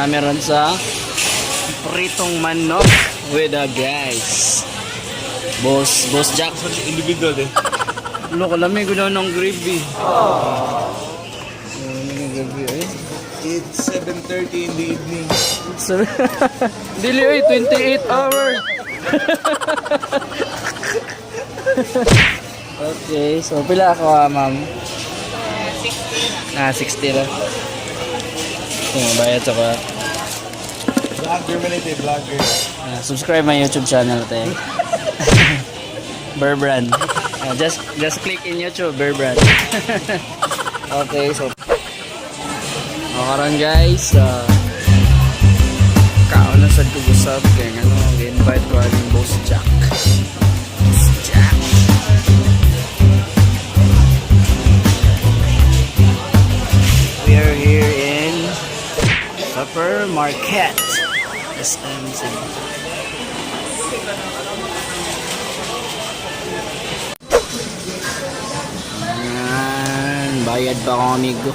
Meron sa pritong manok with the guys. Boss, Boss Jack. Individual eh. Lo, kalami ko na ng gravy. Oh, ng gravy eh. It's 7:30 in the evening. Sorry. Dili oy, 28 hours. Okay, so pila ako ah, ma'am? 60 Ah, 60 lang. So, bayad sa ko. Vlogger man ito eh, vlogger. Ah, subscribe my YouTube channel tayo. Burbrand. Ah, just click in YouTube, Burbrand. Okay, so oh, karon guys, kaon na sad ko usab kay ngano gi-invite ko aning Boss Jack. Boss Jack. We are here in supermarket. SM Cebu. Ayan, bayad pa ako, amigo.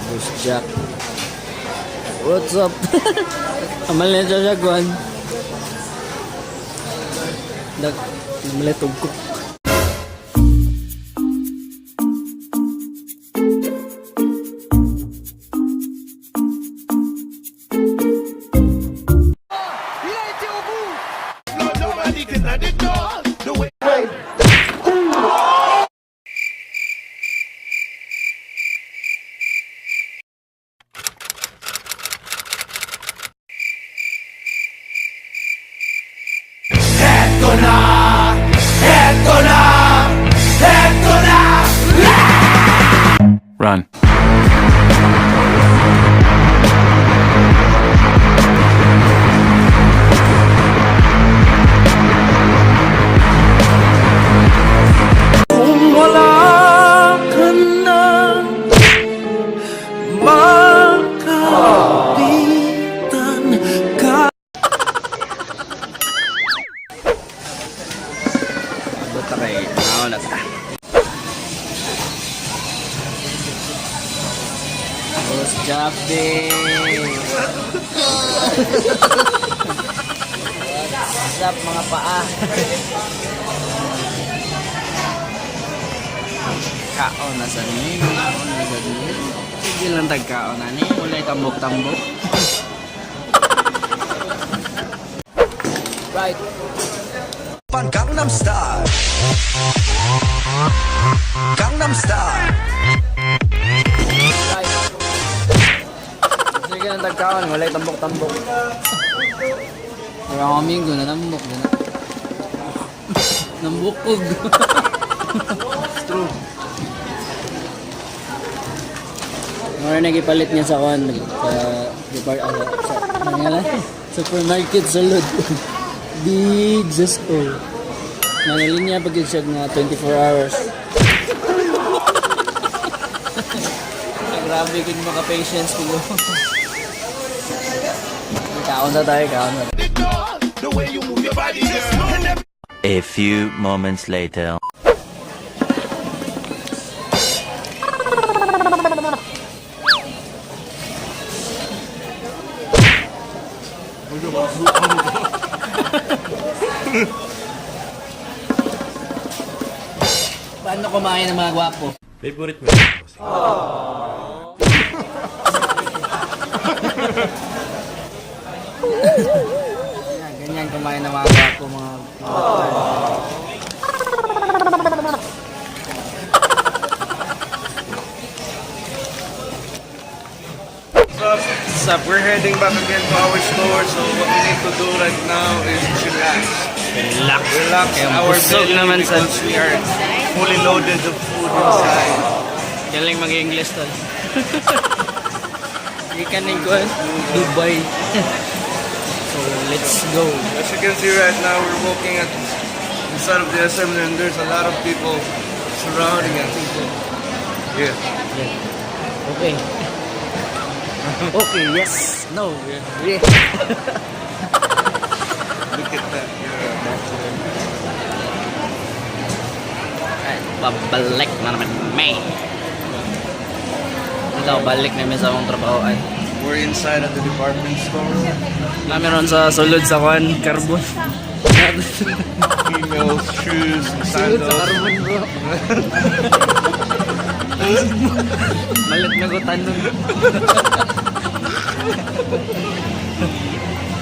Boss Jack. What's up? Amal na siya siya, Gwan. Dag, namalit og cook. Nobody can ignore the way. Heto na! Heto na! Heto na! Run. Kung wala ka na makapitan ka. Abot na kay Mao na ta. Boss Jappy! What's up, mga paa? Kaon na sa ni, kaon na sa ni. Sige lang tagkaon na ni, walay tambok-tambok. Right. Gangnam Style. Gangnam Style. Right. Sige lang tagkaon, walay tambok-tambok. Pero ang amigo, nanambok na. Nambukog. It's true. Mura na gipalit niya sa kon sa depart ano, sa ano nga lang? Supermarket sa Lod. Big Zesto. Nanalin niya pag yun siya nga 24 hours. Ay, grabe kin maka patience ko. Kaon na tayo, kaon na. The way you move your body, girl. And every A few moments later. Paano kumain ng mga gwapo? Favorite mo yun? Yan, ganyan kumain ng mga gwapo, mga doktor. What's up? We're heading back again to our store. So what we need to do right now is chillax. Relax. Relax Kaya our busog belly naman sa- because we are fully loaded of food inside. Galing mag-English tol. Ikan ni Gwen, Dubai. So let's go. As you can see right now, we're walking at inside of the SM and there's a lot of people surrounding us. Yeah. Okay. Okay, yes. No. Yeah. Look at that. Yeah. Ay, babalik na naman may. Ito, balik namin sa akong trabaho ay. We're inside at the department store. Nameron sa sulod sa kwan, carbon. Females, shoes, and Sulod sa sandals. carbon, bro. Malit na gutan nun.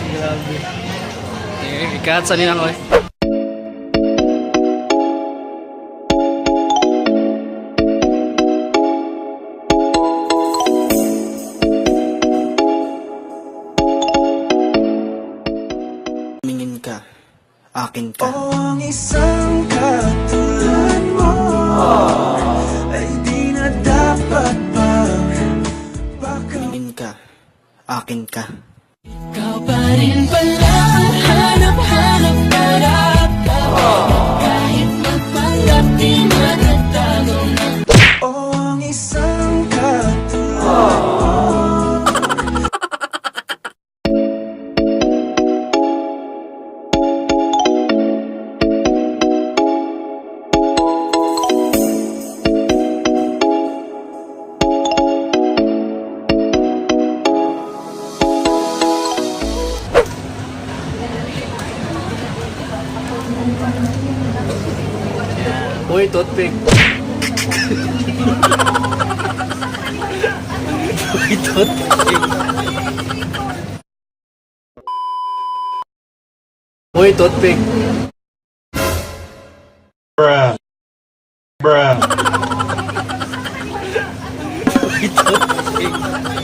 Grabe. Eh, ikat sa nila ko eh. Tumingin ka, akin ka. O ang isang katulad mo ay di na dapat pang baka Tumingin ka, akin ka. Ikaw pa rin pala ang hanap-hanap Kahit magpanggap di matatago na. O ang isang katulad mo. Uy, toothpick. Uy, toothpick. Uy, toothpick. Bruh. Bruh. Uy, toothpick.